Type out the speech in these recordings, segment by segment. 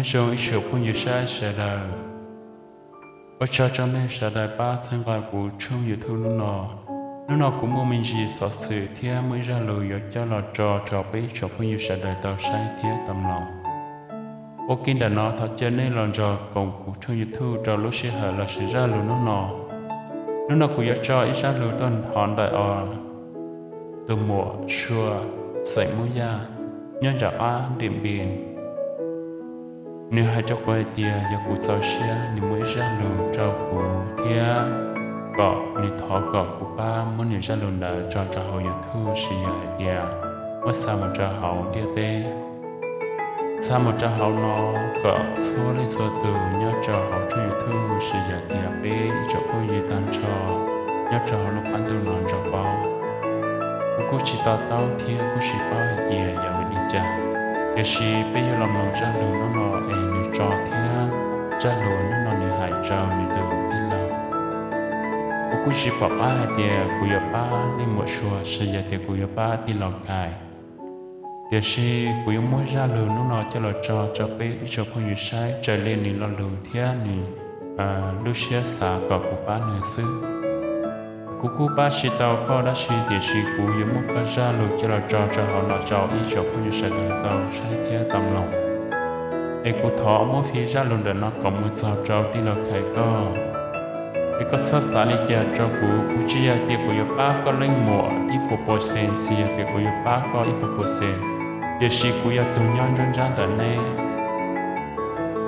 Nyob zoo ib tsoom phooj ywg saib sawv daws, ua tsaug rau nej sawv daws pab txhawb nqa kuv tshooj YouTube hnub no. Hnub no kuv muaj me ntsis xov xwm thiab muaj ib zaj lus yuav coj los tso rau peb ib tsoom phooj ywg sawv daws tau saib thiab tau mloog. Ua ke ntawm no thov caw nej los nrog koom kuv tshooj YouTube rau lub sij hawm los sis zaj lus hnub no. Hnub no kuv yuav tso ib zaj lus tuaj hov ntawm os tus muam Sua xeem Hmoob Yaj nyob nram qab Ntiam Npis. Nws hais rau kuv hais tias yog kuv txaus siab nws muaj ib zaj lus rau kuv thiab kom nws thov kom kuv pab muab nws zaj lus ntawd tso rau hauv YouTube, sis yog hais tias muab xa mus rau hauv ntiaj teb, xa mus rau hauv no kom txhua leej txhua tus nyob rau hauv tshooj YouTube, sis yog tias peb ib tsoom phooj ywg tag nrho nyob rau hauv lub qab ntuj no nrog paub. Kuv kuj tsis to taub thiab kuj tsis paub hais tias yog vim li cas, tiam sis peb yuav los mloog zaj lus hnub no es nws tso thiab zaj lus hnub no nws hais rau nws tus tij laug. Kuv kuj tsis pom qab hais tias kuv yuav pab leej muam Sua, sis yog tias kuv yuav pab tij laug Khais. Tiam sis kuv yuav muab zaj lus hnub no coj los tso rau peb ib tsoom phooj ywg saib raws li nws lo lus thiab nws lub siab xav kom kuv pab nws xwb. Kuv kuj pab tsis tau koj dab tsi, tiam sis kuv yuav muab koj zaj lus coj los tso rau hauv no rau ib tsoom phooj ywg sawv daws tau saib thiab tau mloog. Es kuv thov muab fij zaj lus ntawm no kom mus txog rau tij laug Khais koj. Es koj txhob xav li cas rau kuv, kuv tsis yog tias kuv yuav pab koj leej muam ib puas percent, tsis yog tias kuv yuav pab koj ib puas percent, tiam sis kuv yog tus nyob nruab nrab ntawm neb,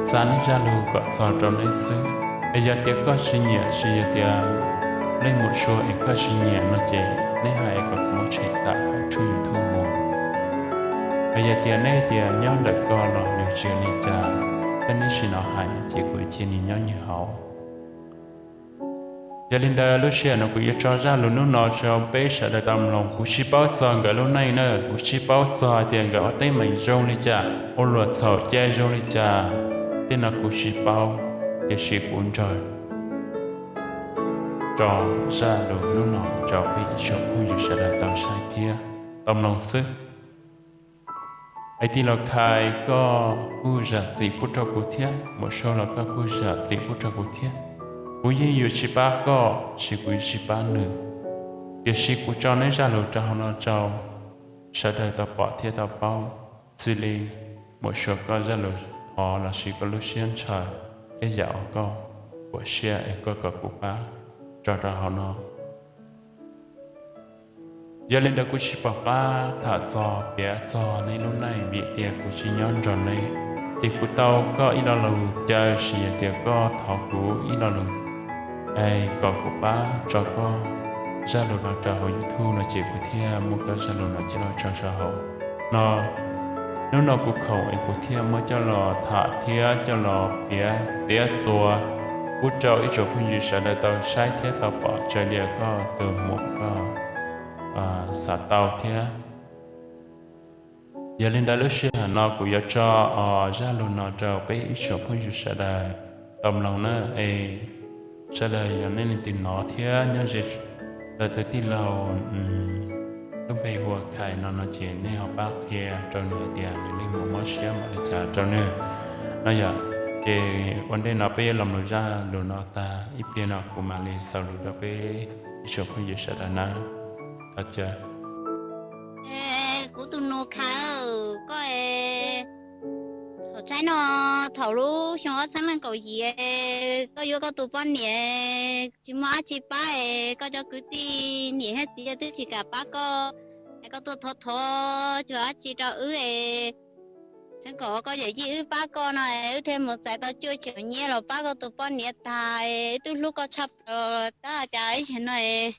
xa neb zaj lus kom txog rau neb xwb. Es yog tias koj tsis nyiam, tsis yog tias leej muam Sua es koj tsis nyiam no ces neb hais kom kuv muab tshem tawm hauv tshooj YouTube mus. Es yog tias neb tias nyob ntawm koj los nws tsis ua li cas, thiab neb tsis hnov hais no ces kuv cia nws nyob nws hauv. Yog li ntawd lub sij hawm no kuv yuav tso zaj lus hnub no rau peb sawv daws tau mloog. Kuv tsis paub txog nkawd lub neej na, kuv tsis paub txog hais tias nkawd ua teeb meem zoo li cas, ua luag txhaum cai zoo li cas, tej no kuv tsis paub, tiam sis kuv nrog tso zaj lus hnub no rau peb ib tsoom phooj ywg sawv daws tau saib thiab tau mloog xwb. Es tij laug Khais, koj kuj zam txim pub rau kuv thiab, muam Sua los koj kuj zam txim pub rau kuv thiab. Kuv yeej yuav tsis pab koj, sis kuv yuav tsis pab nws. Tiam sis kuv tso neb zaj lus rau hauv no rau sawv daws tau pom thiab tau paub, xws li muam Sua koj zaj lus thov los sis koj lub siab ntshaw thiab yam uas koj puas siab es koj kom kuv pab tso rau hauv no. Yog li ntawd kuv tsis pom qab tham txog piav txog neb lub neej vim tias kuv tsis nyob nrog neb, ces kuv tau koj ib lo lus caw, sis yog tias koj thov kuv ib lo lus es kom kuv pab tso koj zaj lus no rau hauv YouTube no ces kuv thiaj muab koj zaj lus no coj los tso rau hauv no. Hnub no kuv khoom es kuv thiaj muab coj los tham thiab coj los piav txiav txuas pub rau ib tsoom phooj ywg sawv daws tau saib thiab tau pom raws li koj tus muam koj xav tau thiab. Yog li ntawd lub sij hawm no kuv yuav tso zaj lus no rau peb ib tsoom phooj ywg sawv daws tau mloog na. Es sawv daws yog nej leej twg hnov thiab nyob ze ntawm tus tij laug lub npe hu ua Khais no no ces nej ho pab qhia rau nws hais tias nws leej muam mob siab npaum li cas rau nws no yom. Ces ua ntej no peb yuav los mloog zaj lus no tag ib pliag no kuv mam li xaus lus rau peb ib tsoom phooj ywg sawv daws nawb. Thov caw. Kuv tus nus Khais, koj thaum tsaib no, thaum lub xyoo ob txhiab leej kaum yim, koj yuav koj tus poj niam tsis muaj dab tsi pab es koj cov kwv tij niam thiab txiv twb tsis kam pab koj, es koj tuaj thov thov cuag dab tsi rau wb es tseev kom koj yawm yij wb pab koj no es wb thiaj mus txais tau cuaj caum nyiaj los pab koj tus poj niam tag es wb twb hlub koj tshaj plaws tab cas ib zaug no es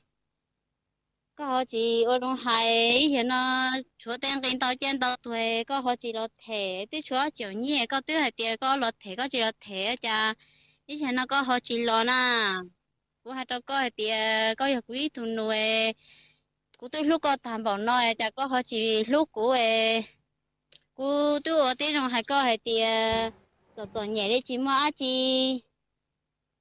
koj ho tsis ua zoo hais, ib zaug no tshuav tej nqi ntau caij ntau tuag koj ho tsis los them, twb tshuav ob caum nyiaj koj twb hais tias koj los them koj tsis los them cas ib zaug no koj ho tsis los na. Kuv hais rau koj hais tias koj yog kuv ib tug nus, kuv twb hlub koj tag npaum no cas koj ho tsis hlub kuv. Kuv twb ua tib zoo hais koj hais tias txom txom nyem li tsis muaj dab tsi,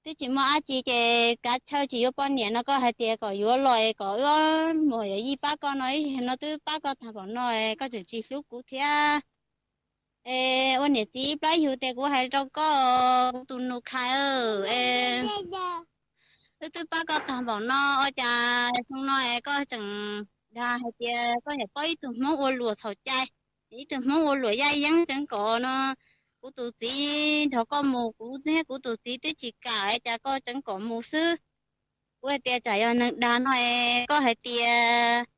twb tsis muaj dab tsi ces kav tsij tsis yuav poj niam no koj hais tias kom yuav los es kom wb muam yawm yij pab koj no, ib zaug no twb pab koj tag npaum no koj tseem tsis hlub kuv thiab. Es ua niam txiv ib plab yug tias kuv hais rau koj, kuv tus nus Khais, es wb twb pab koj tag npaum no, ua cas xyoo no es koj tseem dag hais tias koj yog paub ib tug Hmoob ua luam txhaum cai, ib tug Hmoob ua luam yaj yeeb tseev kom no. Kuv tus txiv nrog koj mus, kuv thiab kuv tus txiv twb tsis kam, cas koj tseev kom mus xwb. Kuv hais tias tsam yog neeg dag no es koj hais tias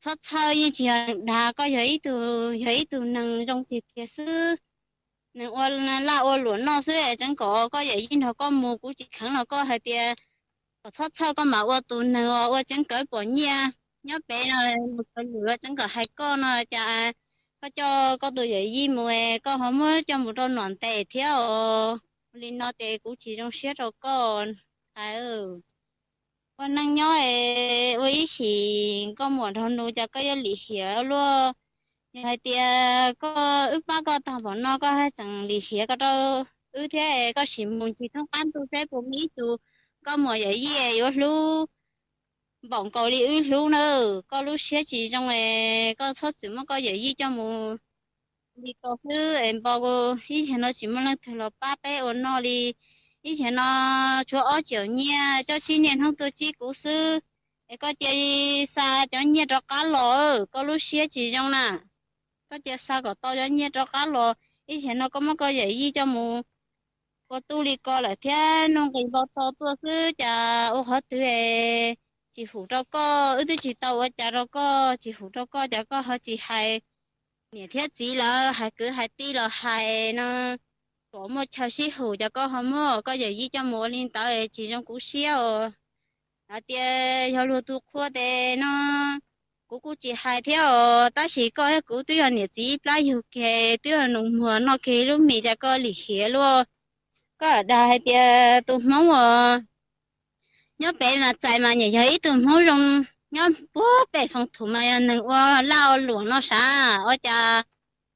txhob txhawj, yeej tsis yog neeg dag, koj yog ib tug, yog ib tug neeg zoo tiag tiag xwb. Neeg ua laj ua luam noj xwb es tseev kom koj yawm yij nrog koj mus, kuv tsis kheev los koj hais tias kom txhob txhawj, koj mam ua tus neeg uas ua tseev kawv pom nyiaj nyob pem no, mus txog lwm los tseev kom hais koj no, cas koj coj koj tus yawm yij mus es koj ho muab coj mus rau nom ntes thiab os. Ua li no ces kuv tsis zoo siab rau koj, Khais. Ua neej nyob es ua ib sim koj muam nrog nus, cas koj yuav lim hiam luaj. Yog hais tias koj, wb pab koj tag npaum no koj tseem lim hiam koj rau wb thiab, koj sim mus ncig thoob qab ntuj seb puas muaj ib tug nkauj muam yawm yij yuav hlub npaum nkaus li wb hlub na. Koj lub siab tsis zoo es koj txhob txwm muab koj yawm yij coj mus li ko xwb es npo, ib zaug no tsis muaj leej twg los pab peb ua noj li. Ib zaug no tshuav ob tsoom nyiaj coj tsib niaj hnub tuaj tsib kuv xwb, es koj cia li xa cov nyiaj rov qab los, koj lub siab tsis zoo na. Koj cia xa kom tau cov nyiaj rov qab los, ib zaug no koj muab koj yawm yij coj mus ua tub li ko lawm thiab nuj nqis npau taws tuaj xwb, cas ua qhov twg es tsis hum rau koj, wb twb tsis tau ua cas rau koj, tsis hum rau koj, cas koj ho tsis hais niam thiab txiv lawv, hais kwv hais tij los hais no, kom muaj chaw sib hum, cas koj ho muab koj yawm yij coj mus ua li ntawd, tsis zoo kuv siab os. Hais tias yog luag tus qhua tes no kuv kuj tsis hais thiab os, tab sis koj thiab kuv twb yog niam txiv ib plab yug kiag, twb yog nus muag noj kiag lub mis, cas koj lim hiam luaj. Koj dag hais tias tus Hmoob uas nyob pem mas txais mas nyiam yog ib tug Hmoob zoo, nyob puag pem Foom Thum mas yog neeg ua laj ua luam no sav, ua cas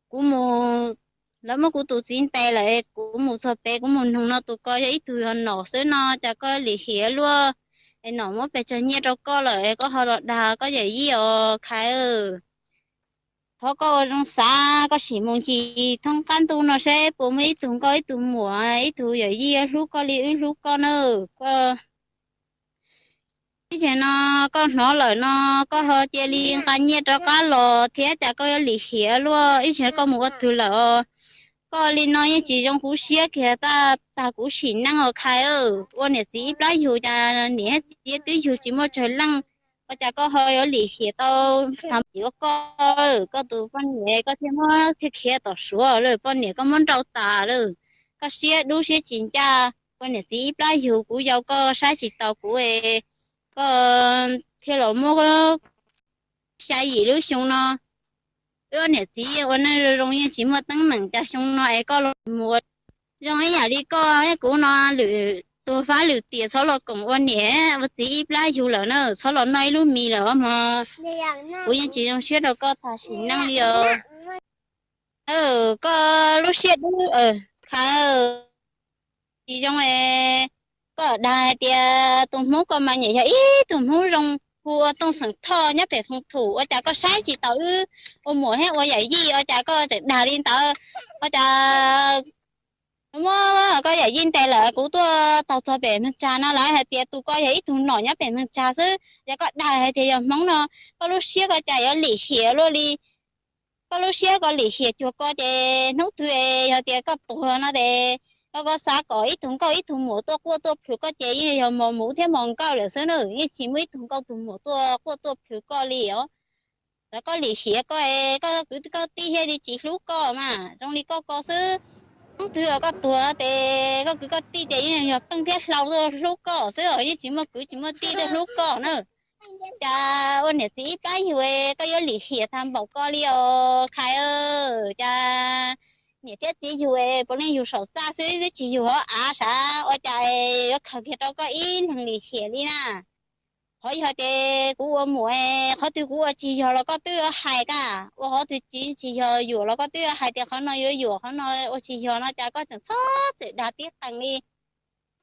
kuv mus, lawv muab kuv tus txiv ntes lawm, kuv mus txog pem kuv mus noog no tus ko yog ib tug yog nom xwb no, cas koj lim hiam luaj. Es nom muab pes tsawg nyiaj rau koj lawm es koj ho los dag koj yawm yij os Khais. Thov koj ua zoo xav, koj sim mus ncig thoob qab ntuj no seb puas muaj ib tug nkauj ib tug muam, ib tug yawm yij hlub koj li wb hlub koj na. Koj, ib zaug no koj hnov lawm no, koj ho cia li nqa nyiaj rov qab los thiab, cas koj yuav lim hiam luaj, ib zaug koj mus ua twg lawm os. Koj li no yeej tsis zoo kuv siab kiag, tag kuv sim neej os Khais. Ua niam txiv ib plab yug, cas niam txiv twb yug tsis muaj tsawg leej, ua cas koj ho yuav lim hiam tau tag npaum li koj, koj tus poj niam koj thiaj muab thiaj khiav tom Suav lawm, poj niam koj muab nrauj tas lawm. Koj siab dub siab tsis ncaj, ua niam txiv ib plab yug, kuv yau koj saib tsis taus kuv, koj thiaj los muab xya yim lub xyoo no. Wb niam txiv ua neej zoo zoo yeej tsis muaj teeb meem, cas xyoo no es koj los mus zoo ib yam li koj thiab kuv no, lwm tus fab lwm tiam txhob los koom ua niam ua txiv ib plab yug lawm na, txhob los noj ib lub mis lawm os mog. Kuv yeej tsis zoo siab rau koj tag sim neej li os. Koj lub siab dub Khais, tsis zoo es koj dag hais tias tus Hmoob ko mas nyiam yog ib tug Hmoob zoo, hu ua Tooj Xeem Thoj nyob pem Foom Thum, ua cas koj saib tsis taus wb ua muam thiab ua yawm yij, ua cas koj tseem dag li ntawd. Ua cas muab koj yawm yij ntes lawm, kuv tuaj taug txog pem Meeg Tsag no lawv hais tias tus ko yog ib tug nom nyob pem Meeg Tsag xwb, yog koj dag hais tias yog Hmoob no, koj lub siab ko cas yuav lim hiam luaj li. Koj lub siab ko lim hiam cuag ko ces hnub twg yog tias koj tuag no ces koj, koj xav kom ib tug nkauj ib tug muam tuaj quaj tuaj plhws koj ces yeej yog mos muv thiab mos nkauj lawm xwb na, yeej tsis muaj ib tug nkauj tus muam tuaj quaj tuaj plhws koj li os. Txawm koj lim hiam koj, koj kwv koj tij thiaj li tsis hlub koj mas, zoo li koj ko xwb. Hnub twg koj tuag ces koj kwv koj tij ces yeej yog pheej thiab hlau tuaj hlub koj xwb os, yeej tsis muaj kwv tsis muaj tij tuaj hlub koj na. Cas ua niam txiv ib plab yug koj yuav lim hiam tag npaum ko li os Khais. Cas niam thiab txiv yug puav leej yug saum txaj xwb, twb tsis yug hauv av sav, ua cas yuav khaws kiag rau koj ib leeg lim hiam li na. Qhov yog ces kuv ua muam, qhov twg kuv ua tsis yog los koj twb yuav hais kag, ua qhov twg tsis, tsis yog yuam los koj twb yuav hais tias qhov no yuav yuam, qhov no ua tsis yog no, cas koj tseem txhob txwm dag tib qees li.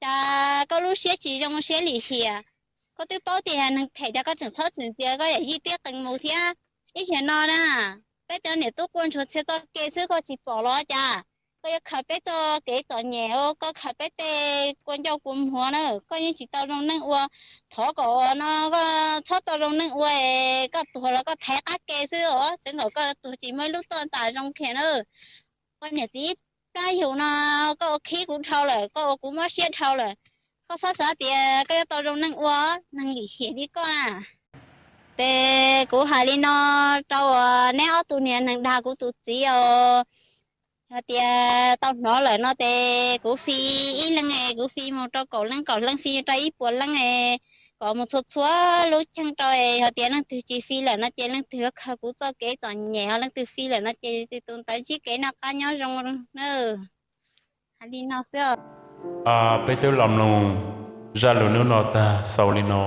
Cas koj lub siab tsis zoo siab lim hiam, koj twb paub tias yog neeg phem, cas koj tseem txhob txwm ntxias koj yawm yij tib qees mus thiab. Ib zaug no na, peb cov niam tub quaj ntsuag txhia txoj kev xwb koj tsis pom los cas? Koj yuav khaws peb txoj kev txom nyem, koj khaws peb tej kua ncauj kua muag na, koj yeej tsis tau zoo neej ua. Thov kom no koj txhob tau zoo neej ua, koj tuag los koj thaiv qab ke xwb os, tseev kom koj tuag tsis muaj ib lub toj ntxas zoo kiag na. Koj niam txiv plab yug no, koj ua khib kuv dhau lawm, koj ua kuv mob siab dhau lawm. Koj txhob xav tias koj yuav tau zoo neej ua, neeg lim hiam li koj na. Ces kuv hais li no rau uas neb ob tug niag neeg dag kuv tus txiv os, hais tias tau hnov lawm no ces kuv fi ib leeg es kuv fi mus rau kaum leej, kaum leej fi rau ib puas leej es kom mus txhua txhua lub cheej rau es hais tias leej twg tsis fi lawm no ces leej twg yuav khaws kuv txoj kev txom nyem, ho leej twg fi lawm no ces tus ntawd ntsib kev noj qab nyob zoo na. Hais li no xwb. Peb twb los mloog zaj lus hnub no tag xaus li no.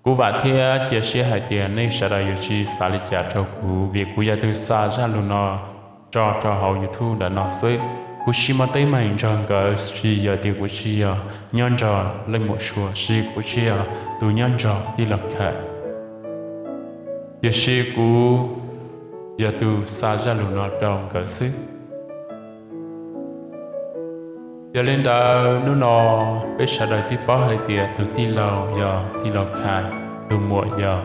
Kuv vam thiab cia siab hais tias nej sawv daws yuav tsis xav li cas rau kuv vim kuv yog tus xa zaj lus no tso rau hauv YouTube ntawm no xwb. Kuv tsis muaj teeb meem nrog nkawd, tsis yog tias kuv tsis yog nyob nrog leej muam Suav, tsis, kuv tsis yog tus nyob nrog tij laug Khais, tiam sis kuv yog tus xa zaj lus no rau nkawd xwb. Yog li ntawd hnub no peb sawv daws twb paub hais tias tus tij laug yog tij laug Khais, tus muam yog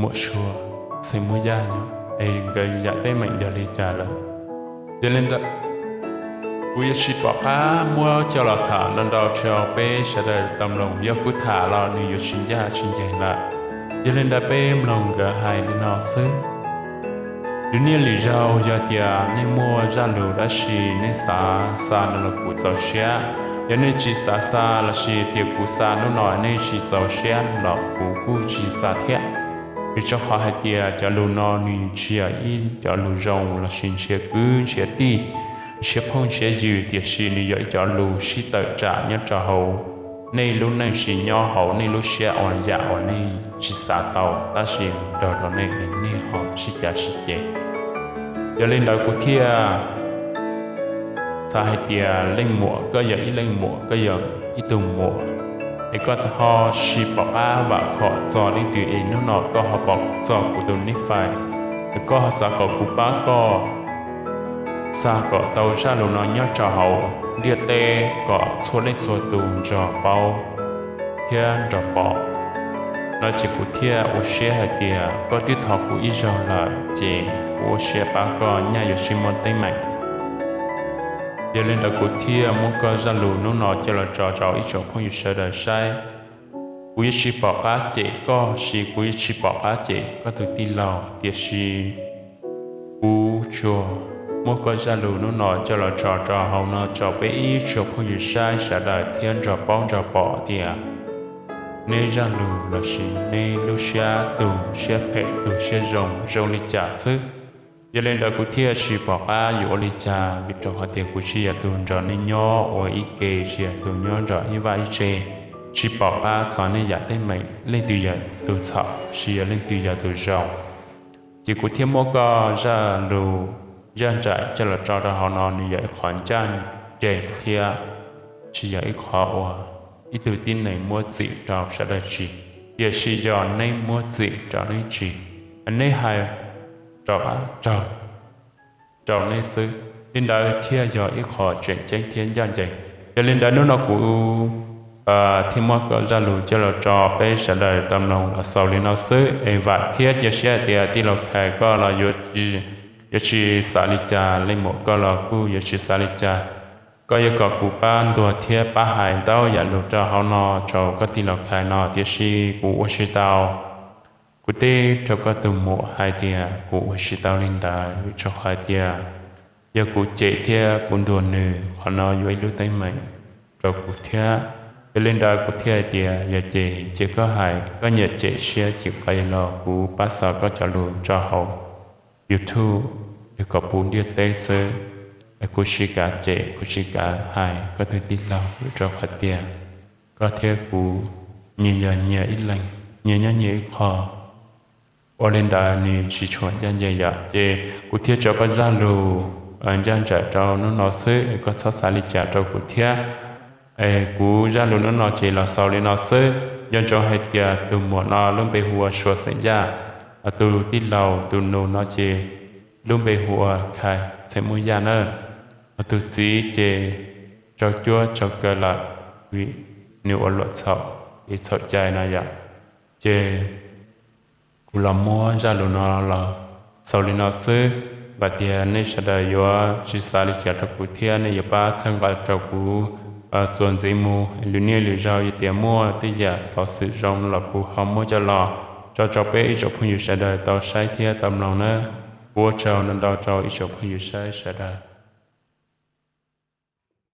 muam Suav, txheem muab yaj yog es nkawd yam teeb meem yog li cas lawm. Yog li ntawd kuv yuav tsis pom qab muab coj los tham ntau ntau rau peb sawv daws tau mloog, yog kuv tham los nws yuav tsis ncaj tsis ncees lawm. Yog li ntawd peb mloog nkawd hais li no xwb. Lwm niaj lwm zaug yog tias nej muaj zaj lus dab tsi nej xav xa no los kuv txaus siab. Yog nej tsis xav xa lossis tias kuv xa hnub no nej tsis txaus siab los kuv kuj tsis xa thiab. Vim rau qhov hais tias cov lus no nws tsis yog ib cov lus zoo lossis ntshiab kwv ntshiab tij, ntshiab phooj ntshiab ywg, tiam sis nws yog ib cov lus sib tawm tsam nyob rau hauv nej lub neej, tsis nyob hauv nej lub siab uas yam uas nej tsis xav tau tab sis nrog rau nej, nej ho sib cav sib ceg. Yog li ntawd kuv thiaj xav hais tias leej muam, koj yog ib leej muam, koj yog ib tug muam, es koj ho tsis pom qab vam khom txog leej twg es hnub no koj ho pom txog kuv tus nij fais, es koj ho xav kom kuv pab koj xa kom tau zaj lus no nyob rau hauv ntiaj teb kom txhua leej txhua tus nrog paub thiab nrog pom no ces kuv thiaj ua siab hais tias koj twb thov kuv ib zaug lawm ces kuv ua siab pab koj, nyaj yuav tsis muaj teeb meem. Yog li ntawd kuv thiaj muab koj zaj lus hnub no coj los tso rau ib tsoom phooj ywg sawv daws saib. Kuv yuav tsis pom qab cem koj, sis kuv yuav tsis pom qab cem koj tus tij laug, tiam sis kuv tsuas muab koj zaj lus hnub no coj los tso rau hauv no rau peb ib tsoom phooj ywg saib sawv daws thiab nrog paub nrog pom tias neb zaj lus lossis neb lub siab, tus siab phem tus siab zoo zoo li cas xwb. Yog li ntawd kuv thiaj tsis pom qab yuav ua li cas, vim rau qhov tias kuv tsis yog tus nrog nej nyob ua ib ke, tsis yog tus nyob nrog ib vaj ib tse, tsis pom qab txog nej yam teeb meem, leej twg yog tus txhaum, tsis yog leej twg yog tus zoo. Ces kuv thiaj muab koj zaj lus ncaj nraim coj los tso rau hauv no, nws yog ib qho ncaj ncees thiab tsis yog ib qho uas ib tug tib neeg muab txim rau sawv daws tsis, tiam sis yog neb muab txim rau neb tsis, neb hais rau qab raug rau neb xwb. Li ntawd thiaj yog ib qho tseem ceeb thiab ncaj ncees. Yog li ntawd hnub no kuv thiaj muab koj zaj lus coj los tso peb sawv daws tau mloog los xaus li no xwb, es vam thiab cia siab hais tias tij laug Khais koj los yuav tsis xav li cas, leej muam koj los kuj yuav tsis xav li cas. Koj yuav kom kuv pab ntuas thiab pab hais ntau yam lus rau hauv no rau koj tij laug Khais no, tiam sis kuv ua tsis tau. Kuv teb rau koj tus muam hais tias kuv ua tsis tau li ntawd, vim rau qhov hais tias yog kuv cem thiab kuv ntuas nws, qhov no yuav ib lub teeb meem rau kuv thiab. Yog li ntawd kuv thiaj hais tias yog ces cia koj hais, koj nyiam cem siab ces qhov los kuv pab xa koj cov lus rau hauv YouTube es kom puv ntiaj teb xwb. Es kuv tsis kav cem, kuv tsis kav hais koj tus tij laug, vim rau qhov tias koj thiab kuv nyias yog nyias ib leeg, nyias nyob nyias ib qho. Ua li ntawd nws tsis tshua ncaj ncees yom, ces kuv thiaj tso koj zaj lus ncaj nraim rau hnub no xwb, koj txhob xav li cas rau kuv thiab. Es kuv zaj lus hnub no ces los xaus li no xwb. Nco ntsoov hais tias tus muam no lub npe hu ua Suav xeem Yaj. Tus tij laug tus nus no ces lub npe hu ua Khais Txheem Muaj Yaj na. Ho tus txiv ces tsaug cuab tsaug kaw lawm, vim nws ua luam txhaum, es txhaum cai no yom. Ces kuv los muab zaj lus no los xaus li no xwb, vam tias nej sawv daws yuav tsis xav li cas rau kuv thiab nej yuav pab txhawb nqa rau kuv txuas ntxiv mus. Lwm niaj lwm zaug yog tias muaj tej yam xov xwm zoo los kuv ho muab coj los tso rau peb ib tsoom phooj ywg sawv daws tau saib thiab tau mloog nawb. Kuv ua tsaug ntau ntau rau ib tsoom phooj ywg saib sawv daws.